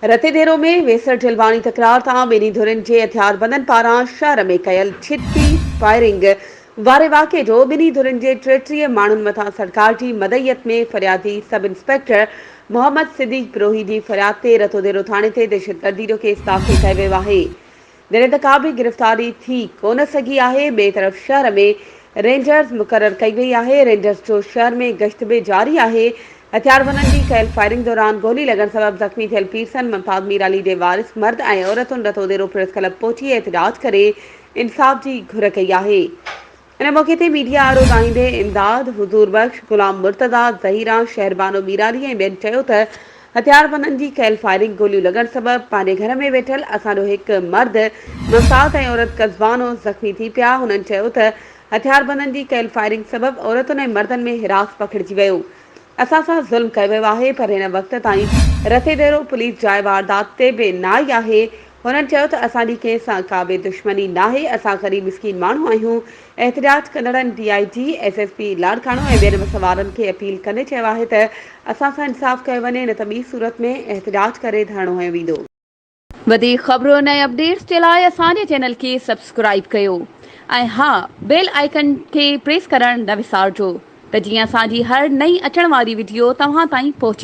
رتيديرو ۾ ويسر جلواڻي تڪرار تان ٻنهي ڌرين جي هٿياربندن پاران شهر ۾ ڪيل ڇتي فائرنگ واري واقعي جو ٻنهي ڌرين جي 33 ماڻهن مٿان سرڪار جي مدعيت ۾ فريادي سب انسپيڪٽر محمد صديق بروهي جي فرياد تي رتوديرو ٿاڻي تي دهشتگردي جو ڪيس داخل ڪيو ويو آهي. جڏهن ته ڪا به گرفتاري ٿي ڪونه سگهي آهي، ٻئي طرف شهر ۾ رينجرز مقرر ڪئي وئي آهي، رينجرز جو شهر ۾ گشت به جاري آهي، هٿياربندن جي ڪيل فائرنگ دوران گولي لڳڻ سبب زخمي ٿيل پيرسن ممتاز ميرالي جي وارث مرد ۽ عورتن رتوديرو پريس ڪلب پهچي احتجاج ڪري انصاف جي گهر ڪئي آهي. ان موقعي تي ميڊيا آڏو ڳالهائيندي امداد، حضور بخش، غلام مرتضيٰ، ظهيران، شهربانو ميرالي ۽ ٻين چيو ته هٿياربندن جي ڪيل فائرنگ گوليون لڳڻ سبب پنهنجي گهر ۾ ويٺل اسان جو هڪ مرد ممتاز ۽ عورت قزبانو زخمي ٿي پيا هنن چيو ته هٿياربندن جي ڪيل فائرنگ سبب عورتن ۽ مردن ۾ هراس پکڙجي ويو اسان سان ظلم ڪيو ويو آهي پر هن وقت تائين رتيديرو پوليس جاء واردات تي به نه آئي آهي، هنن چيو ته اسان جي ڪنهن سان ڪا به دشمني ناهي اسان غريب مسڪين ماڻهو آهيون، احتجاج ڪندڙن D I G, S S P Larkana ۽ ٻين وس وارن کي اپيل ڪندي چيو آهي ته اسان سان انصاف ڪيو وڃي نه ته ٻي صورت ۾ احتجاج ڪري ڌرڻو هنيو ويندو. وڌيڪ خبرن ۽ اپڊيٽس جي لاء اسان جي چينل کي سبسڪرائيب ڪيو ۽ ها بيل آئيڪن کي پريس ڪرڻ نه وسارجو ته جيئن اسان جي هر نئين اچڻ واري وڊيو توهان تائين پهچي.